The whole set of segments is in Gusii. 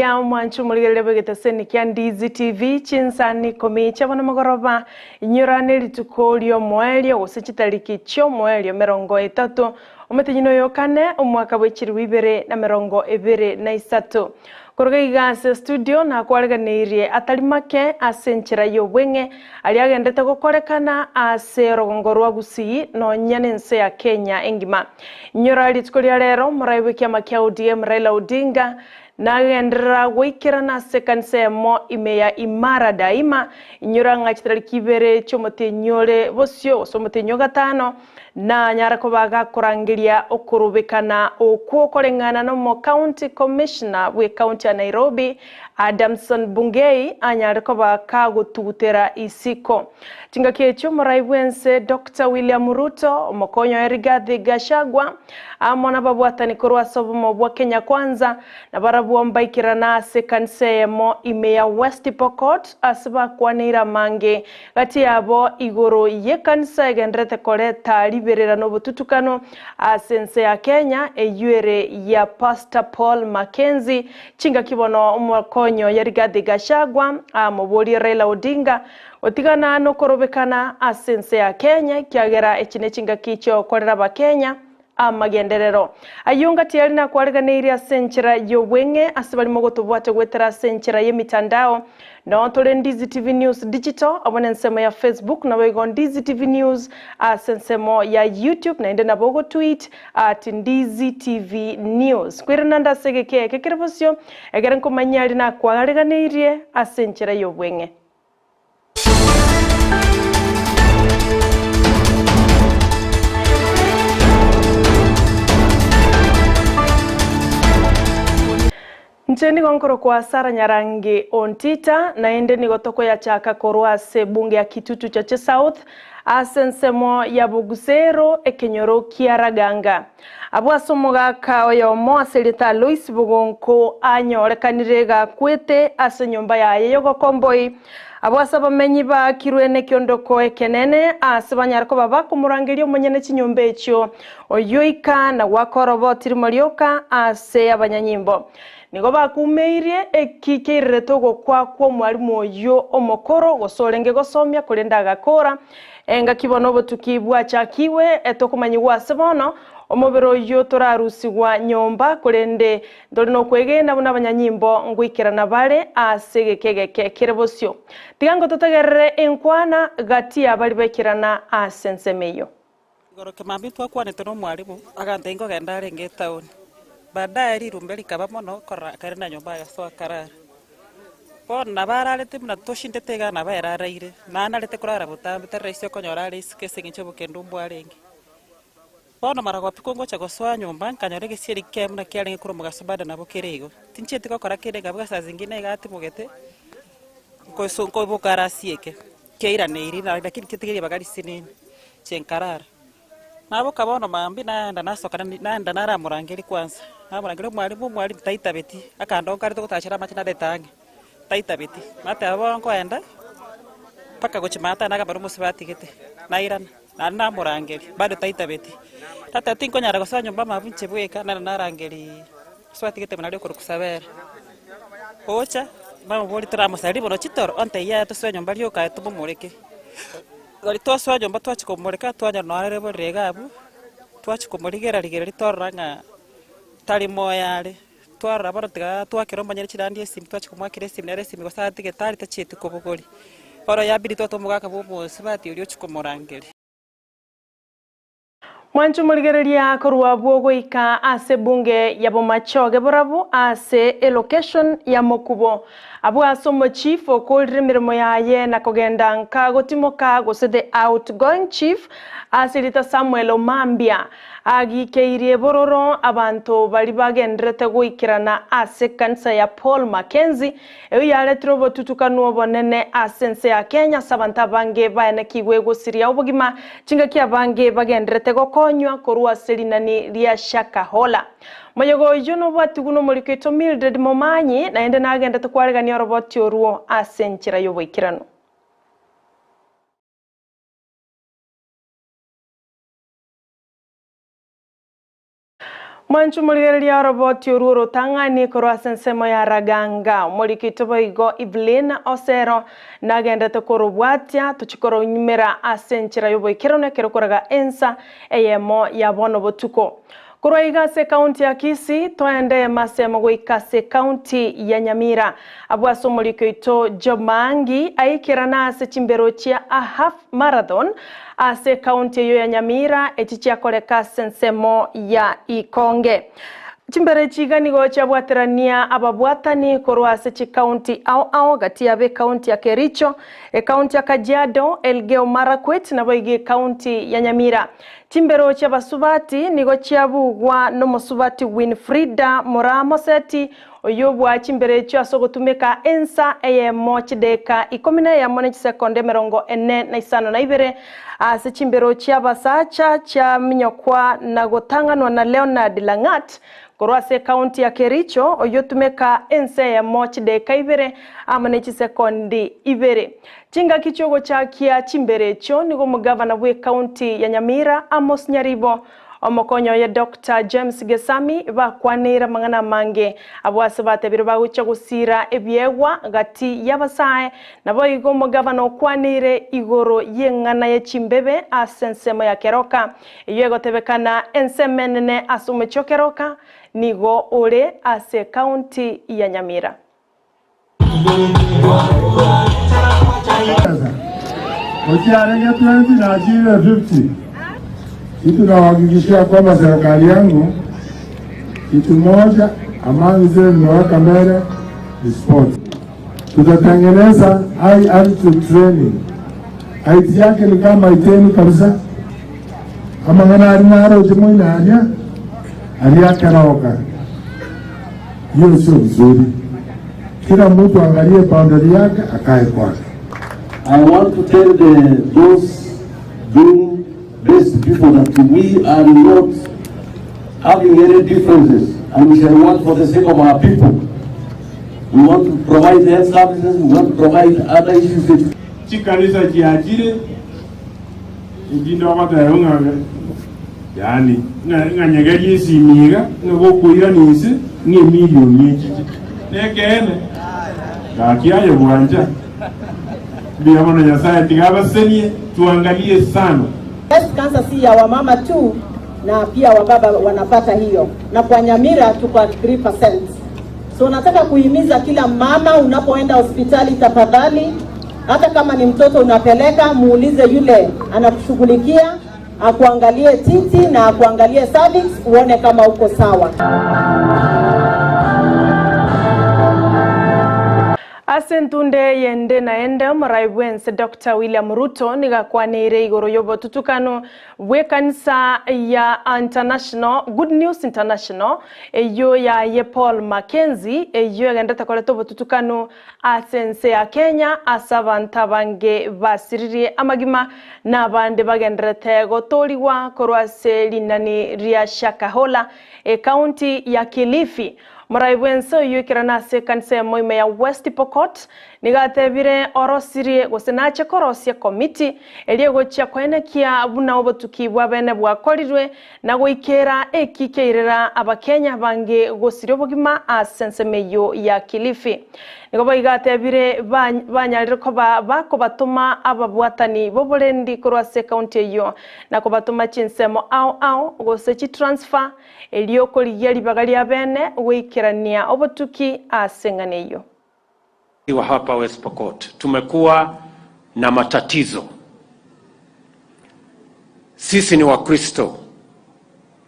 Mbuya omwancho omorigereria bw'egeteseni kia Ndizi TV chinsani ikomi chiabona mogoroba inyora nerituko riomoerio gose chitariki chiomoerio emerongo etato omotenyi noyo kane omwaka bwe chilifu ibere na merongo ebere na isato. Koruga iga ase studio nakwareganeirie atari make ase enchera y'obweng'e aria agenderete gokorekana ase orogongo rwa Gusii nonya nense ya Kenya engima. Inyora rituko ria rero morai bw'ekiama kia ODM Raila Odinga nagenderera goikerana ase ekanisa eyemo ime ya Imara Daima. Inyora ng'a chitariki ibere chi'omotienyi ore bosio gose omotienyi o gatano Nanyare koba gakorangeria okorobekana okwo koreng'ana nomo County Commissioner bw'ecounty ya Nairobi, Adamson Bungei anyare koba kagotugutera isiko. Chingaki echio omorai bwense Doctor William Ruto, omokonyi oye Rigathi Gachagua amo nababwatani korwa ase obomo bwa Kenya Kwanza nabarabwo mbaikerana ase ekanisa eyemo ime ya West Pokot ase bakwaneire amange Gati yabo igoro y'ekanisa egendererete koreta riberera nobotutukano ase ense ya Kenya, eyio ere ya Pastor Paul Mackenzie, chingaki bono omokonyi oye Rigathi Gachagua amoborie Raila Odinga gotigana nokorobekana ase ense ya Kenya ekiagera echi nechingaki chiogokorera abakenya Amagenderero ayio ngati aria nakwareganeirie ase enchera y'obweng'e ase barimo gotobwata goetera ase enchera y'emitandao. Noo tore Ndizi TV News Digital abwo nensemo ya Facebook naboigo Ndizi TV News ase ensemo ya YouTube naende nabo ogotweet at Ndizi TV News. Koirana nde ase egeka eke kere bosio ekere nkomanyia aria nakwareganeirie ase enchera y'obweng'e. Inche nigo nkorokwa Sarah Nyarangi Ontita, naende nigo tokoyachaka korwa ase ebunge ya Kitutu Chache South ase ensemo ya Bogusero ekenyoro kia Raganga. Abwo ase omogaka oyomo ase erieta Alois Bogonko anyorekanire gakwete ase enyomba yaye y'ogokomboi. Abwo ase abamenyi baakirwe nekiondoko ekenene aase banyare koba bakomorangeria omonyene chinyomba echio, oyio ika na goaka oroboti rimo rioka ase abanyanyimbo. Nigo bakumeirie eki keirerete ogokwa kw'omwalimu oyio omokoro, gose orenge gosomia, korende agakora. Engaki bono obotuki bwachakigwe, tokomanyigwa ase bono, omobere oyio torarusigwa nyomba, korende ntore nokwegena buna abanyanyimbo ngoikerana bare ase egeka egeke kere bosio. Tiga ngototegerere enkwana gati y'abaria baikerana ase ensemo eyio. Igoro kemambia twakwanete nomwalimu, agantebia nkogenda arenge etaoni. Baadaye rirumbe rikaba mono korora akairana nyomba agasoa akarara. Bono nabo ararete buna toshindete igaa nabo eraraire, nanarete korara botambe tari rahisi okonyora are isiko ase eng'encho y'obokendu mbwarenge. Bono maragopi kongocha gosoa nyomba nkanyora egesieri kiaye buna kiarenge korwa mogaso bado nabo kere igo. Tinchieti gokora kende nkabuga saa zingine iga atimogete, nkoiso nkoboka are asieke. Kiairaneirie na lakini tiatigeria ribaga risinini, inche nkarara. Naboka bono mambia naenda nasoka nani naenda naramorangeria kwanza, namorangeria omwalimu omwalimu taitabeti, akandonga arete gotachera amache narete ang'e, taitabeti. Nateba bono nkoenda, mpaka gochia maate nagamba nomosubati atigete, nairana, naende namorangeria, bado taitabeti. Nateba tinkonyara gosoa nyomba mabu inche bweka, naende narangeria mosubati atigete buna aria okorokwa Sabera. Gocha, bamoborie toramosarerie bono chitoro, ontebie yaya tosoe nyomba rioka aye tomomoreke. Rirorio twasoa nyomba twachia komoreka twanyora nonya ere borere iga abwo, twachia komorigera rigereria twarora ng'a tari moyo are. Twarora bono tiga twakera omonyene chirandi esimi twachia komoakera esimi nere esimi gose atige tari tachieti kobogoria. Bono yabidi twatoma omogaka bwa omosubati oria ochia komorangeria. Mwanche omorigereria korwa abwo goika ase ebunge ya Bomachoge Borabu ase elocation ya Mokubo. Abwo ase omochief okorire emeremo yaye na kogenda nka gotimoka gose the outgoing chief ase erieta Samuel Omambia agikeirie bororo abanto baria bagenderete goikerana ase ekanisa ya Paul Mackenzie Eyio yaretire obotutukanu obonene ase ense ya Kenya ase abanto abange baenekigwe gosiria obogima, chingaki abange bagenderete gokonywa korwa ase rinani ria Shakahola. Moyega oyio nobwatigwe nomoriko oito Mildred Momanyi naende nagendete kwaregania oroboti orwo ase enchera y'oboikeranu. Mwanche omorigereria oroboti orwo orotang'ani korwa ase ensemo ya Raganga. Omoriki oito boigo Evelyn Osero nagenderete korobwatia tochie koronyumera ase enchera y'oboikeranu ekero koraga ensa eyemo ya bono botuko. Korwa iga ase ekaunti ya Kisii toende masemo goika ase ekaunti ya Nyamira. Abwo ase omoriki oito Job Maangi aikerana ase chimbero chia a half marathon ase ekaunti eyio ya Nyamira echi chiakoreka ase ensemo ya Ikonge. Chimbero echi iga nigo chiabwaterania ababwatani korwa ase chikaunti ao ao gati yabo ekaunti ya Kericho, ekaunti ya Kajiado, Elgeyo Marakwet naboigo ekaunti ya Nyamira. Chimbero chi'abasubati nigo chiabugwa nomosubati Winfrida Moraa Moseti, oyio obua chimbero echio ase ogotumeka ensa eyemo chidaeka ikomi na eyemo ne chisekondi emerongo ene na isano na ibere ase chimbero chi'abasacha chiaminyokwa na gotang'anwa na Leonard Lang'at korwa ase ekaunti ya Kericho oyio otumeka ensa eyemo chidaeka ibere amo ne chisekondi ibere. Chingaki chi'ogochakia chimbero echio nigo omogavana bw'ekaunti ya Nyamira Amos Nyaribo, omokonyi oye Doctor James Gesami bakwaneire amang'ana amange abwo ase batebire bagochia gosiira ebiegwa gati y'abasae. Naboigo omogavana okwaneire igoro y'eng'ana ye chimbebe ase ensemo ya Keroka, eyio egotebekana ensemo enene ase omochie o Keroka nigo ore ase ekaunti ya Nyamira. Ochiarenge 20 nachire 50. Kitu nawahakikishia kwamba serikali yangu kitu moja ambayo zile nimeweka mbele ni sport. Tutatengeneza high altitude training. Height yake ni kama iteni kabisa amang'ana aria naroche moino aria aria akeroka Hiyo sio vizuri. Kila mtu angalie boundary yake akae kwake. I want to tell the, those doom based people that we are not having any differences and we shall work for the sake of our people. We want to provide health services, we want to provide other issues. Chikanisa chiachire, erinde ogoteba ng'a yaani ng'a ng'a nyegerie esimi iga, ng'a gokoirana inse, ng'a emilioni echiche. Nekeene? Gaki aye bwancha. Mbuya mono Nyasaye tiga abasenie, tuangalie sana. Breast cancer si ya wamama tu na pia wababa wanapata hiyo, na kwa Nyamira tuko at 3%. So nataka kuhimiza kila mama, unapoenda hospitali tafadhali, hata kama ni mtoto unapeleka, muulize yule anakushughulikia akuangalie titi na akuangalie cervix, uone kama uko sawa. Ase entunda eye ende naende omorai bw'ense Doctor William Ruto nigo akwaneire igoro y'obotutukanu bw'ekanisa ya International Good News International eyio yaye Paul Mackenzie eyio egenderete koreta obotutukanu ase ense ya Kenya ase abanto abange basiririe amagima na abande bagendererete gotoorigwa korwa ase rinani ria Shakahola ekaunti ya Kilifi. Morai bw'ense oyio ekerana ase ekanisa ya Moime ya West Pokot nigo atebire orosirie gose nache korosia ekomiti eria egochia koenekia buna obotuki bwa bene bwakorirwe na goikera eki kiairera abakenya abange gosiria obogima ase ensemo eyio ya Kilifi. Nigo boigo atebire banyarire koba bakobatoma ababwatani b'oborendi korwa ase ekaunti eyio na kobatoma chinsemo ao ao gose chitransfer Erio okorigia ribaga ria bene goikerania obotuki ase eng'ana eyio. Wa hapa West Pokot tumekuwa na matatizo. Sisi ni Wakristo.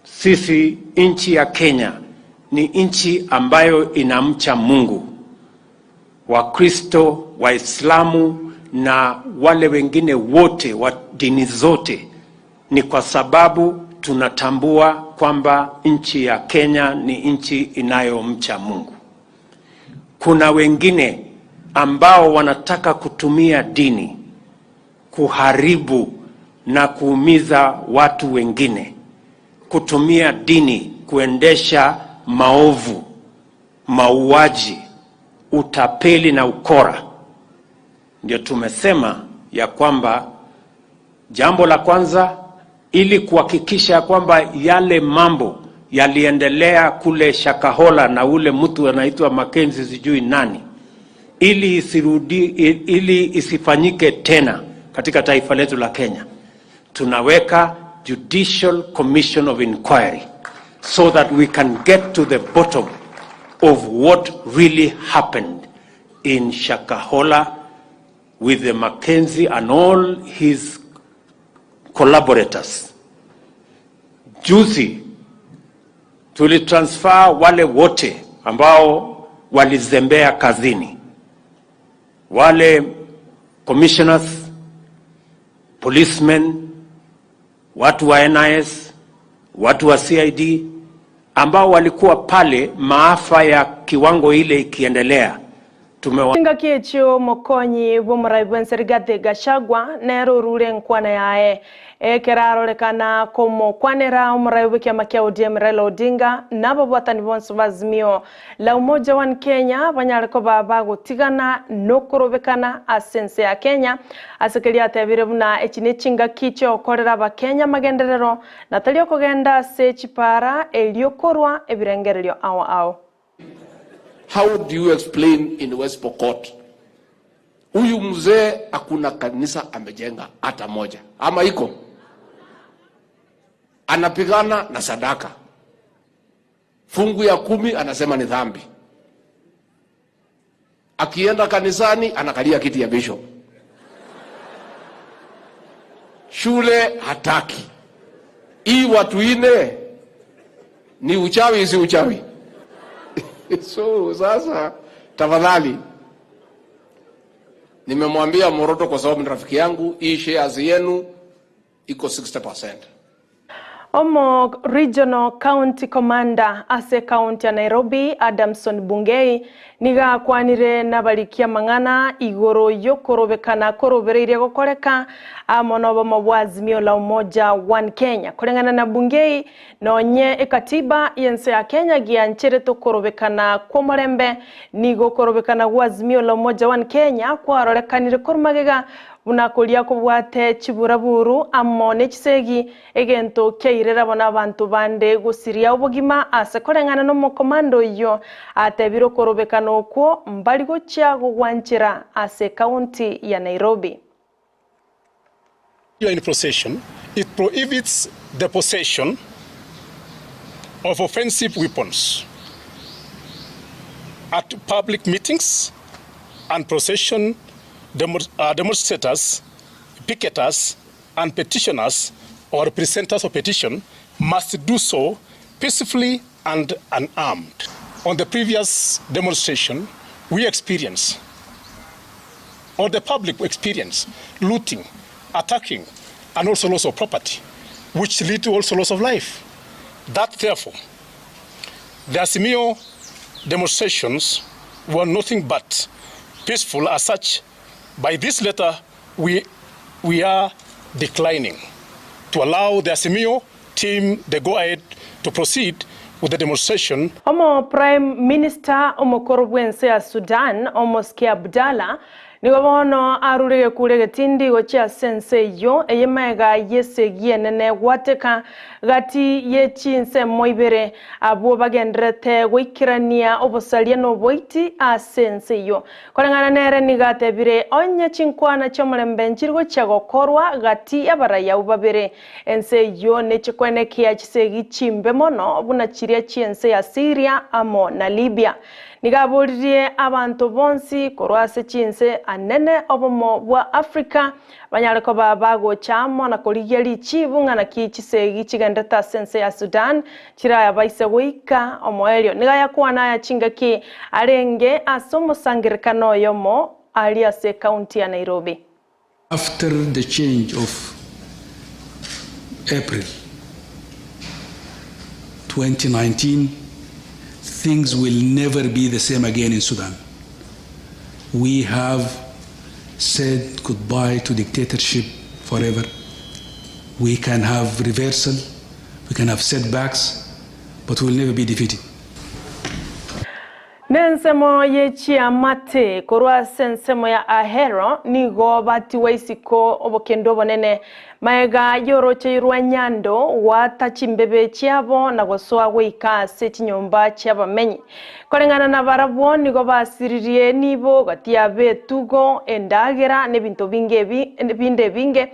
Sisi nchi ya Kenya ni nchi ambayo inamcha Mungu. Wakristo, Waislamu na wale wengine wote wa dini zote Ni kwa sababu tunatambua kwamba nchi ya Kenya ni nchi inayomcha Mungu. Kuna wengine ambao wanataka kutumia dini kuharibu na kuumiza watu wengine, kutumia dini kuendesha maovu, mauaji, utapeli na ukora. Ndio tumesema ya kwamba jambo la kwanza, ili kuhakikisha ya kwamba yale mambo yaliendelea kule Shakahola na ule mtu anaitwa Mackenzie sijui nani, ili isirudi, ili isifanyike tena katika taifa letu la Kenya, tunaweka Judicial Commission of Inquiry so that we can get to the bottom of what really happened in Shakahola with the Mackenzie and all his collaborators. Juzi tulitransfer wale wote ambao walizembea kazini, wale commissioners, policemen, watu wa NIS, watu wa CID ambao walikuwa pale maafa ya kiwango ile ikiendelea. Tumewa Chingaki echio mokonyi bw'omorai bwense Rigathi Gachagua nere orure enkwana yaye ekero arorekana komokwanera omorai bw'ekiama kia ODM Raila Odinga na ababwatani bonsi ba Azimio la Umoja One Kenya banyare koba bagotigana nokorobekana ase ense ya Kenya ase keria atebire buna echi ne chingaki chiogokorera abakenya amagenderero na tari okogenda ase chipara erio korwa ebirengererio ao ao. How do you explain in West Pokot? Huyu mzee hakuna kanisa amejenga hata moja, ama iko? Anapigana na sadaka, fungu ya kumi anasema ni dhambi. Akienda kanisani anakalia kiti ya bishop. Shule hataki. Hii watu ine ni uchawi, si uchawi? So sasa tafadhali, nimemwambia Moroto kwa sababu ni rafiki yangu, hii shares yenu iko 60%. Omo Regional County Commander ase county ya Nairobi Adamson Bungei nigo akwanire nabarikia amang'ana igoro yokorobekana korobereirie gokoreka amo nobomo bwa Azimio la Umoja One Kenya. Koreng'ana na Bungei nonye ekatiba yense ya Kenya giancherete okorobekana kw'omorembe nigo okorobekana gwa Azimio la Umoja One Kenya kwarorekanire korwa magega buna koria kobwate chiburaburu amo ne chisegi egento kiairera bono abanto bande gosiria obogima ase koreng'ana na omokomando oyio atebire okorobekana okwo mbari gochia gogwanchera ase county ya Nairobi. You are in possession, it prohibits the possession of offensive weapons at public meetings and procession. Demonstrators, picketers, and petitioners or presenters of petition must do so peacefully and unarmed. On the previous demonstration, we experienced, or the public experienced, looting, attacking, and also loss of property, which lead to also loss of life. That, therefore, the Azimio demonstrations were nothing but peaceful as such. By this letter, we are declining to allow the Azimio team the go-ahead to proceed with the demonstration. Omo Prime Minister omokoro bwense ya Sudan Omosike Abdallah nigo bono arure gekure getindi gochia ase ense eyio eye maega yesegi enene gwateka gati ye chinsemo ibere abwo bagenderete goikerania obosaria na oboiti ase ense eyio. Koreng'ana nere nigo atebire onye chinkwana chi'omorembe nchiri gochia gokorwa gati y'abaraya abwo babere ense eyio nechikwenekia chisegi chimbe mono buna chiria chi'ense ya Syria amo na Libya. Nigo aboririe abanto bonsi korwa ase chinse anene obomo bwa Africa banyare koba bagocha amo na korigia richibu ng'a naki chisegi chigendete ase ense ya Sudan chiraya baise goika omoerio. Nigo ayakwana aya chingaki arenge ase omosangerekano oyomo ari ase county ya Nairobi. After the change of April 2019, things will never be the same again in Sudan. We have said goodbye to dictatorship forever. We can have reversal, we can have setbacks, but we will never be defeated. Nensemo ye chiamate korwa ase ensemo ya Ahero nigo batigwa isiko obokendu obonene, magega y'orooche rwa Nyando goata chimbebe chiabo na gosoa goika ase chinyomba chi'abamenyi. Koreng'ana nabarabwo nigo basiririe nibo gati y'abetugo, endagera, na ebinto binge binde ebinge,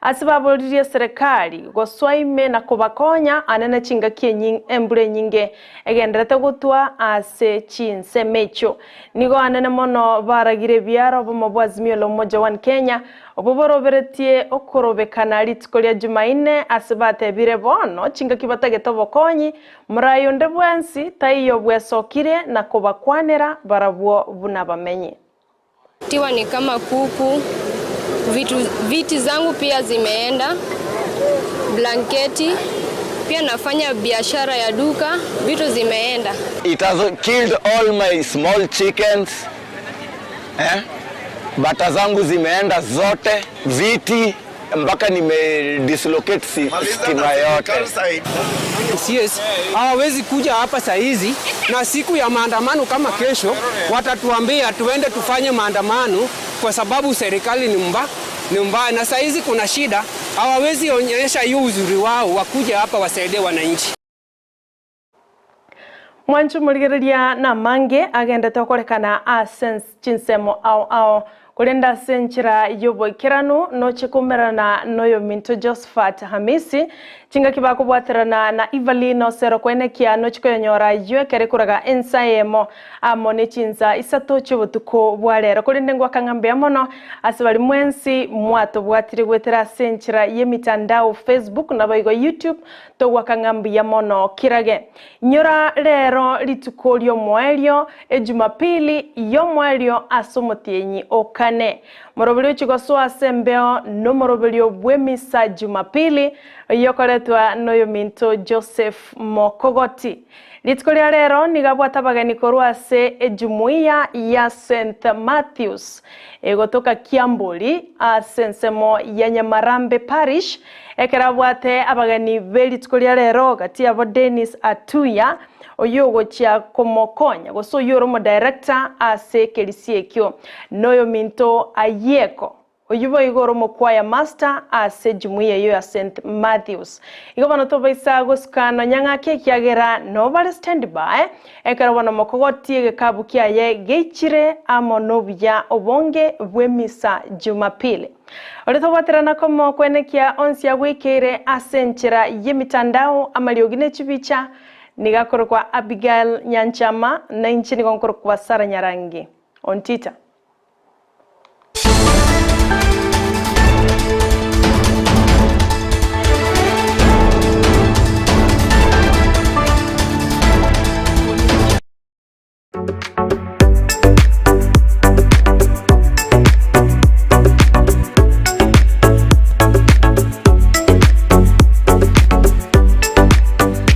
Ase baboririe eserekari gosoa ime na kobakonya anene chingaki embura enyinge egenderete gotwa ase chinsemo echio. Nigo anene mono baragire ebiaro obomo bwa Azimio la Umoja One Kenya obwo boroberetie okorobekana rituko ria Jumaine ase batebire bono chingaki batagete obokonyi morai onde bwensi taiyo bwesokire na kobakwanera barabwo buna abamenyi. Tiwa ni kama kuku, vitu, viti zangu pia zimeenda, blanketi, pia nafanya biashara ya duka, vitu zimeenda. It has killed all my small chickens. Eh? Bata zangu zimeenda zote, viti mpaka nime dislocate stima yote. Yes, hawawezi kuja hapa saa hizi, na siku ya maandamano kama kesho watatuambia tuende tufanye maandamano kwa sababu serikali ni mba ni mbaya, na saa hizi kuna shida, hawawezi onyesha hiyo uzuri wao, wakuja hapa wasaidie wananchi. Mwanche omorigereria namange agendete okorekana ase chinsemo ao ao, korende ase enchera y'oboikeranu noche koumerana noyominto Josephat Hamisi, chingaki bakobwaterana na Evelyn Osero koenekia noche koyonyora ayio ekero ekoraga ensa eyemo amo ne chinsa isato chi'obotuko bwa rero. Korende ngoaka ng'a mbuya mono ase baria mwensi mwatobwatire goetera ase enchera y'emitandao Facebook naboigo YouTube, Togoaka ng'a mbuya mono kirage. Inyora rero rituko ri'omoerio, Ejumapili y'omoerio ase omotienyi o kane. Moroberio ochia gosoa ase embeo nomoroberio bw'emisa Jumapili, oyio okoretwa noyominto Joseph Mokogoti. Rituko ria rero nigo abwate abageni korwa ase ejumuiya ya St Matthews egotoka Kiamburi ase ensemo ya Nyamarambe Parish, ekero abwate abageni be rituko ria rero gati yabo Dennis Atuya oyio ogochia komokonya gose oyio ore omodirector ase ekerisia ekio noyominto Ayieko. Oyio boigo ore omokwaya master ase ejumuiya eyio ya St. Matthews. Igo bono tobaisa gosuka nonya ng'ake ekiagera nobare stand by ekero bono mokogotie egekabu kiaye geichire amo nobuya obonge bw'emisa Jumapili. Ore tobwaterana komo kwenekia onsi agwekeire ase enchera y'emitandao amariogi ne chibicha nigo akorokwa Abigail Nyanchama na inche nigo nkorokwa Sarah Nyarangi. Ontita.